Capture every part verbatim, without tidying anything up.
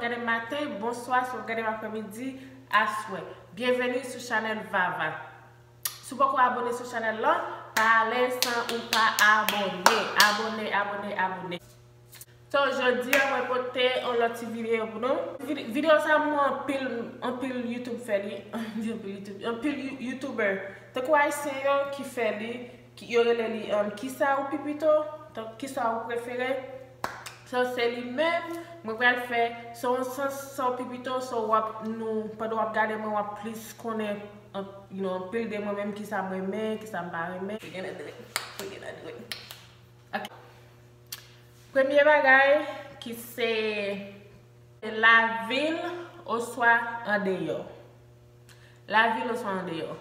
Gade maten, bonswa, si w ap gade m aprèmidi, aswè. Byenveni sou chanèl Vava. Si w poko abone sou chanèl lan, pa ale san ou pa abone. Abone, abone, abone. So, jodi a, mwen pote yon lòt ti videyo pou nou. Vide-, videyo sa, mwen anpil, anpil YouTube fè li. Anpil YouTube, anpil You-, YouTuber. Tankou Ayisyen yo ki fè li, ki, yo rele li, um, Kisa ou pi pito? Tank, Kisa ou prefere? So, se li menm, mwen pral fè, se yon sans, sa ou pi pito, so w ap, nou, pandan w ap gade mwen, w ap plis konnen, an-, you know, anpil de mwen menm, kisa mwen renmen, kisa m pa renmen. We gonna do it. We gonna do it. Ok. Premye bagay ki se lavil oswa andeyò. Lavil oswa andeyò.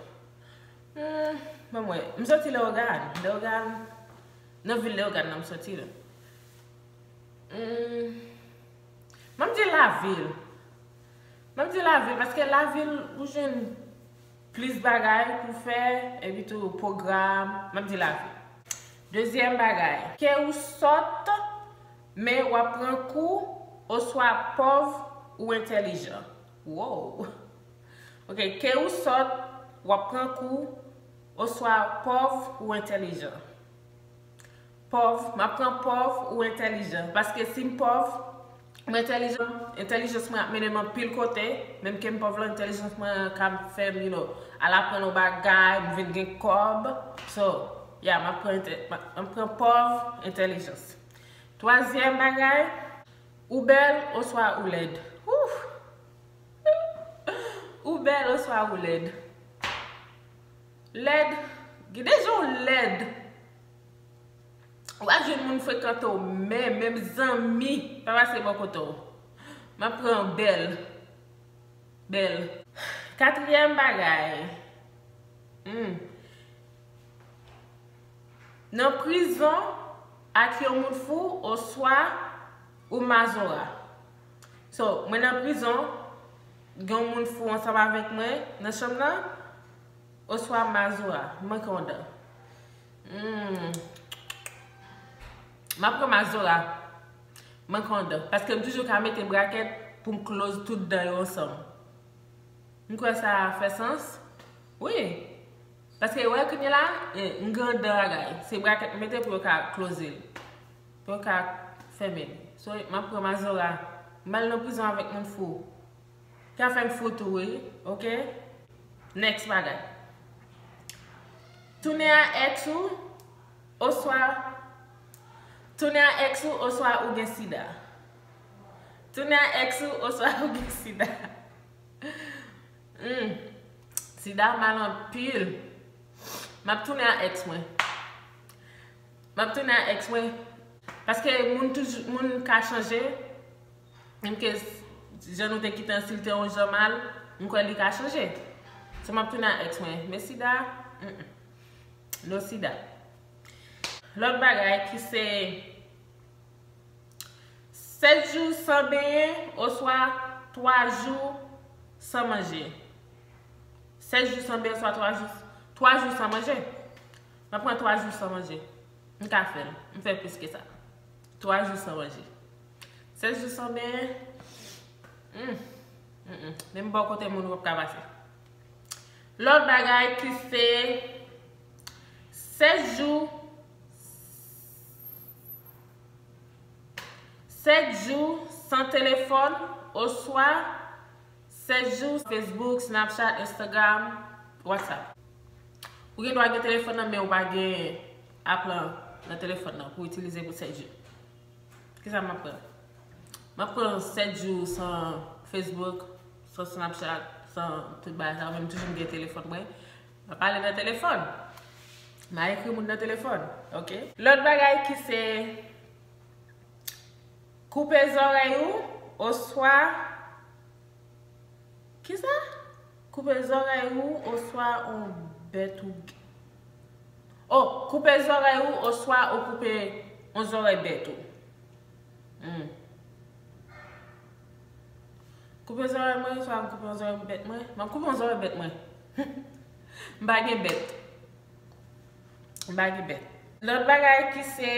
Hmm, ban m wè. M soti Leyogàn. Leyogàn, nan vil Leyogàn nan m soti la. Hmm, m ap di lavil. M ap di lavil, paske lavil, ou jwenn plis bagay pou fè, epi tou pwogram, m ap di lavil. Dezyèm bagay, ke ou sòt, men w ap pran kou, oswa pòv ou entèlijan. Wow! Ok, ke ou sòt, w ap pran kou, oswa pòv ou entèlijan. Pòv, m ap pran pòv ou entèlijan. Paske si m pòv, mwen entèlijan, entèlijans mwen ap mennen m anpil kote, menm ke m pòv lan, entèlijans mwen ka fè m, you know, al aprann yon bagay, m vin gen kòb. So, yeah, m ap pran entè-, m ap, m ap pran pòv entèlijans. Twazyèm bagay, ou bèl oswa ou lèd. Ouf! Ou bèl oswa ou lèd. Lèd, gen de jan w lèd. Ou pa jwenn moun frekante w, men menm zanmi pa pase bò kote w. M ap pran bèl. Bèl. Katriyèm bagay. Hmm. Nan prizon ak yon moun fou oswa ou mazora. So, mwen nan prizon, gen yon moun fou ansanm avèk mwen nan chanm nan, oswa mazora, m manke yon dan. Hmm. M ap pran mazora, m manke yon dan. Paske m toujou ka mete brakèt pou m close tout dan yo ansanm. M kwè sa fè sans. Wi. Paske, wè, kounye la, eh, m gen dan bagay. Se brakèt m mete pou yo ka close l. Pou yo ka fèmen l. So, m ap pran mazora. M al nan prizon avèk moun fou. Ka fè m fou tou, wi. Ok? Next bagay. Tounen a ex ou, oswa, tounen a ex ou, oswa ou gen sida. Tounen a ex ou, oswa ou gen sida. Hmm. Sida mal anpil. M ap tounen a ex mwen. M ap tounen a ex mwen. Paske moun toujou, moun ka chanje. Menm ke s-, jan nou te kite an, si l te yon jan mal, m kwè li ka chanje. So, m ap tounen a ex mwen. Men sida, mm, mm. No sida. Lòt bagay ki se sèt jou san benyen oswa twa jou san manje. Sèt jou san benyen oswa twa jou, twa jou san manje. M ap pran twa jou san manje. M ka fè l. M fè plis ke sa. Twa jou san manje. Sèt jou san benyen. Hmm. Mm, mm. Menm bò kote moun ou p ap ka pase. Lòt bagay ki se sèt jou, sèt jou san telefòn oswa sèt jou Facebook, Snapchat, Instagram, WhatsApp. Ou gen dwa gen telefòn nan, men ou pa gen app lan nan telefòn nan pou itilize pou sèt jou. Kisa m ap pran? M ap pran sèt jou san Facebook, san Snapchat, san tout bagay sa yo, men m toujou m gen telefòn mwen. M ap pale nan telefòn. M a ekri moun nan telefòn, ok? Lòt bagay ki se koupe zòrèy ou, oswa, kisa? Koupe zòrèy ou, oswa yon bèt ou g-, oh, koupe zòrèy ou, oswa ou koupe yon zòrèy bèt ou. Hmm. Koupe zòrèy mwen, oswa m koupe yon zòrèy bèt mwen. M ap koupe yon zòrèy bèt mwen. M pa gen bèt. M pa gen bèt. Lòt bagay ki se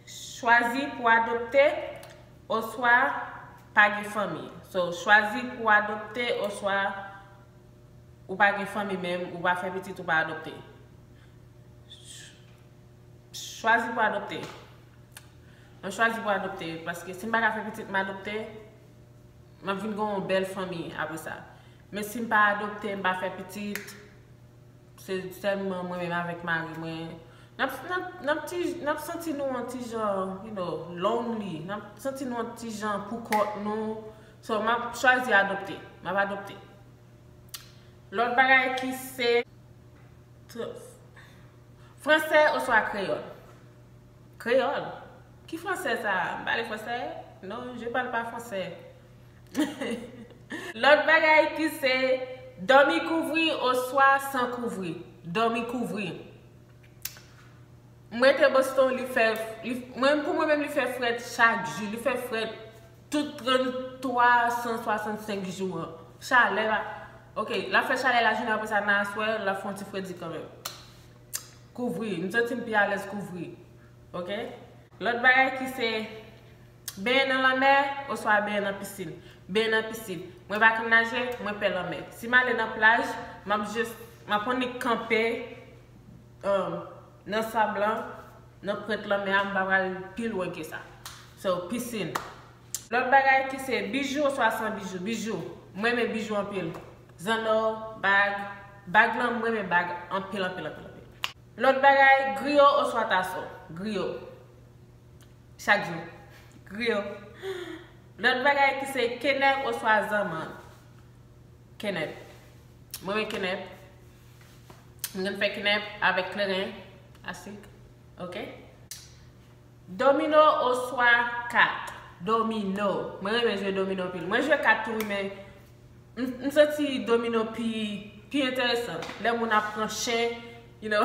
chwazi pou adopte, oswa pa gen fanmi. So, chwazi pou adopte oswa ou pa gen fanmi menm, ou pa fè pitit, ou pa adopte. Chwazi pou adopte. Mwen chwazi pou adopte, paske si m pa ka fè pitit, m adopte, m ap vin gen yon bèl fanmi apre sa. Men si m pa adopte, m pa fè pitit, se sèlman mwen menm avèk mari mwen. N ap, n ap, n ap ti, n ap santi nou yon ti jan, you know, lonely. N ap santi nou yon ti jan pou kont nou. So, m ap chwazi adopte. M ap adopte. Lòt bagay ki se t-, fransè oswa kreyòl? Kreyòl. Ki fransè sa? M pale fransè? Non, je parle pas français. Lòt bagay ki se dòmi kouvri oswa san kouvri? Dòmi kouvri. M rete Boston, li fè, li, mwen, pou mwen menm, li fè frèt chak jou. Li fè frèt tout tranntwa san swasannsenk jou an. Chalè la. Ok, l ap fè chalè lajounen, apre sa, nan aswè, l ap fè yon ti fredi kanmenm. Kouvri. M santi m pi alèz kouvri. Ok? Lòt bagay ki se benyen nan lanmè oswa benyen nan pisin. Benyen nan pisin. Mwen pa konn naje, mwen pè lanmè. Si m ale nan plaj, m ap jis, m ap annik kanpe, um, nan sab lan, nan pwent lanmè a, m pa pral pi lwen ke sa. So, pisin. Lòt bagay ki se bijou oswa san bijou. Bijou. Mwen renmen bijou anpil. Zanno, bag. Bag lan, mwen renmen bag anpil, anpil, anpil, anpil. Lòt bagay, griyo oswa tason? Griyo. Chak jou. Griyo. Lòt bagay ki se kenèp oswa zanmann? Kenèp. Mwen renmen kenèp. Mwen konn fè kenèp avèk kleren, asik. Ok? Domino oswa kat? Domino. Mwen renmen jwe domino anpil. Mwen jwe kat tou, wi, men M, m santi domino pi, pi enteresan. Lè moun ap pran chen, you know,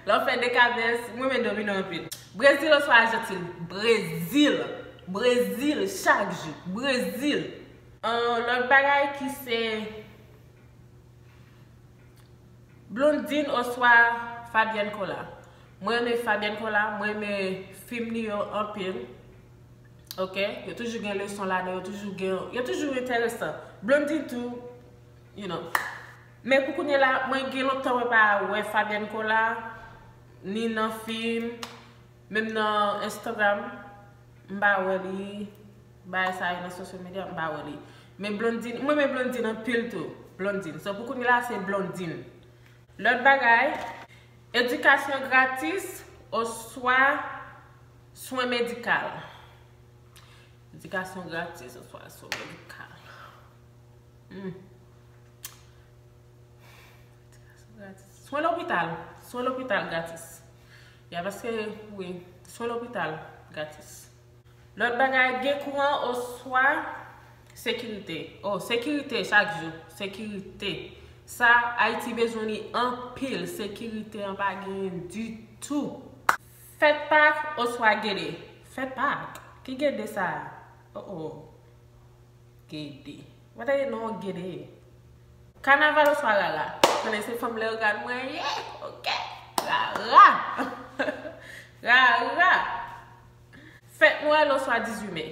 lè w fè dekabès, mwen renmen domino anpil. Brezil oswa Ajantin? Brezil. Brezil, chak jou. Brezil. Ahn, lòt bagay ki se Blondine oswa Fabienne Cola? Mwen renmen Fabienne Cola, mwen renmen fim li yo anpil. Ok? Yo toujou gen leson ladan, yo toujou gen, yo toujou enteresan. Blondine tou, you know. Men pou kounye la, mwen gen lontan mwen pa wè Fabienne Cola, ni nan fim, menm nan Instagram, m pa wè li, bagay sa yo nan social media, m pa wè li. Men Blondine, mwen renmen Blondine anpil tou, Blondine. So pou kounye la, se Blondine. Lòt bagay, edikasyon gratis oswa swen medikal? Edikasyon gratis oswa swen medikal? Hmm. Edikasyon gratis. Swen lopital. Swen lopital gratis. Ya, paske, wi, swen lopital gratis. Lòt bagay, gen kouran oswa sekirite. Oh, sekirite chak jou. Sekirite. Sa, Ayiti bezwen li anpil. Sekirite an pa genyen ditou. Fèt Pak oswa Gede? Fèt Pak. Ki Gede sa a? Oh, oh. Gede. What are you know, Gede? Kanaval oswa rara? Konnen se fanm Leyogàn mwen ye, ok? Rara. Rara. Fèt Nwèl oswa dizuit me?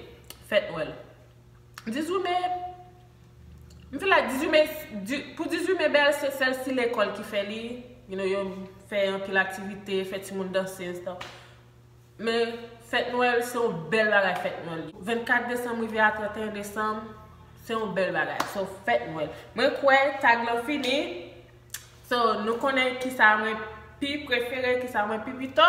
Fèt Nwèl. Dizuit me, m feel like dizuit me, di, pou dizuit me bèl, se sèl si lekòl ki fè li, you know, yo fè anpil aktivite, fè timoun danse and stuff. Men fèt Nwèl se yon bèl bagay, fèt Nwèl. Vennkat desanm rive a trannteyen desanm, se yon bèl bagay. So, fèt Nwèl. Mwen kwè tag lan fini. So, nou konnen kisa mwen pi prefere, kisa mwen pi pito.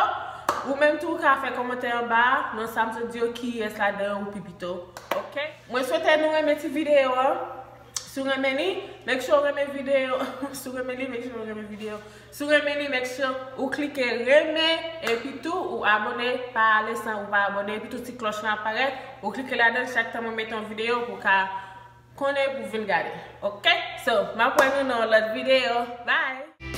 Ou menm tou ou ka fè kòmantè anba a, nan sa m sot di yo, kiyès ladan yo ou pi pito. Ok? Mwen swete nou renmen ti videyo an. Si w renmen li, make sure w renmen videyo. Si w renmen li, make sure w renmen videyo. Si w renmen li, make sure ou klike renmen, epi tou ou abòne, pa ale san ou pa abòne, epi tou ti klòch lan ap parèt, ou klike ladan chak tan mwen mete yon videyo pou w ka konnen pou w vin gade. Ok? So, m ap wè nou nan yon lòt videyo. Bye!